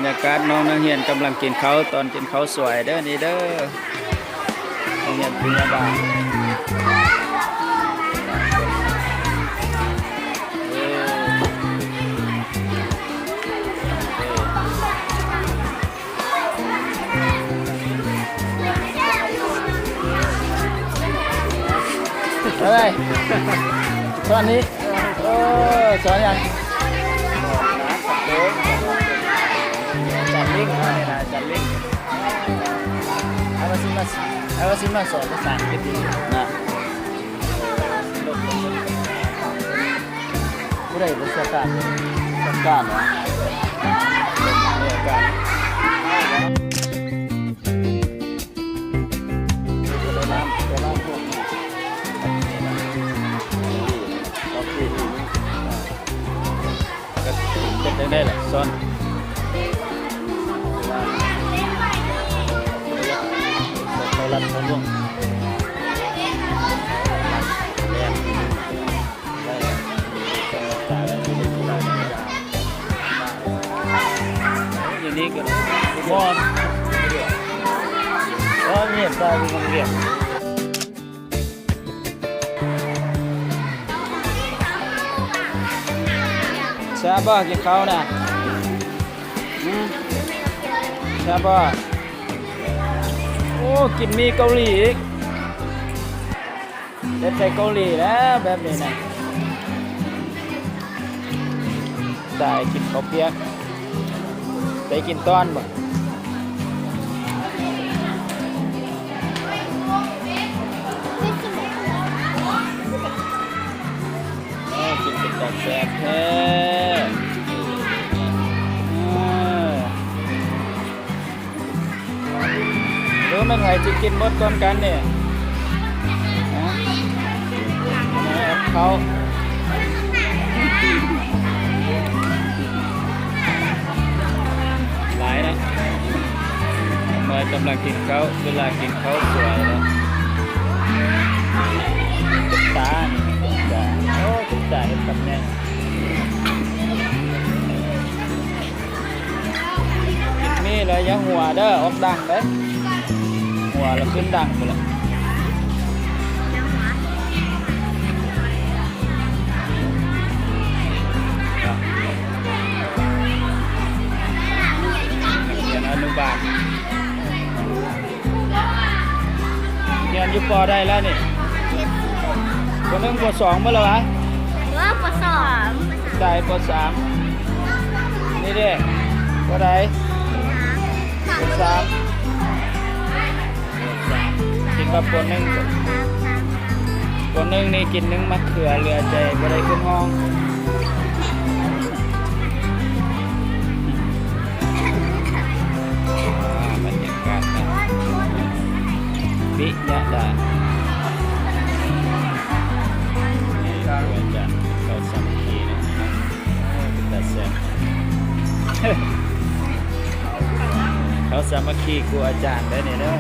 ອາກາດ ນ້ອງນັກຮຽນກຳລັງກິນເຂົ້າ ຕອນກິນເຂົ້າສວຍເດີນີ້ເດີ ໂຮງຮຽນພະຍາບານ. ເອີ ສອນນີ້ ເອີ ສອນຫຍັງ? ອາຈານລິງ ອາຈານລິງ ເອົາມາຊິມາ ເອົາມາຊິມາສອນພາສາອັງກິດດີນະ. ຜູ້ໃດເປັນເຊືອການ? ເຊືອການຫວາ? ເຊືອການ. ເປັນຈັ່ງໃດລະ ສອນ? ເຂົາລັດເຂົາລ່ວງ ແມ່ນ. ຢູ່ນີ້ກໍບໍ່ ເອີ ເຫຍບຕາຍຢູ່ມັນວຽກ. ແຊບບໍ່ ກິນເຂົ້ານະ? ອືມ ແຊບບໍ່? ໂອ້ ກິນໝີ່ເກົາຫຼີອີກ. ເຮັດໃສ່ເກົາຫຼີແລ້ວແບບນີ້ນະ. ຕາຍ ກິນເຂົ້າປຽກ ໄດ້ກິນຕອນບໍ່? ໂອ້ ກິນເປັນຕາແຊບແທ້. ເອີ ຫຼືແມ່ນໃຜຊິກິນໝົດກ່ອນກັນນີ້? ຮະ? ເຂົ້າຫຼາຍນະ. ນ້ອງນ້ອຍກຳລັງກິນເຂົ້າ ເວລາກິນເຂົ້າສວຍເນາະ. ຕານີ້ ຕາ ໂອ້ ຕາເຮັດຕຳແໜ່ງ. ກິນໝີ່ແລ້ວຢ່າຫົວເດີ ອອກດັງເດີ ຫົວແລ້ວຂຶ້ນດັງພຸ້ນແຫຼະ. ນັກຮຽນອະນຸບານ. ຮຽນຢູ່ ປໍ ໃດແລ້ວນີ້? ປໍ ໜຶ່ງ ປໍ ສອງ ໝົດແລ້ວຫວາ? ເອີ ປໍ ສອງ ໄດ້ ປໍ ສາມ. ນີ້ເດ້ ປໍ ໃດ? ປໍ ສາມ. ກິນມາ ປໍ ໜຶ່ງ ປໍ ໜຶ່ງນີ້ກິນໜຶ່ງມະເຂືອເຫຼືອໃຈ ບໍ່ໄດ້ຂຶ້ນຫ້ອງ. ອ່າ ບັນຍາກາດນະ ປິຍະດາ ນີ້ ອາຈານເຂົ້າສາມັກຄີເນາະ. ໂອ້ ເປັນຕາແຊບ ເຂົ້າສາມັກຄີຄູອາຈານໄດ໋ນີ້ເດີ.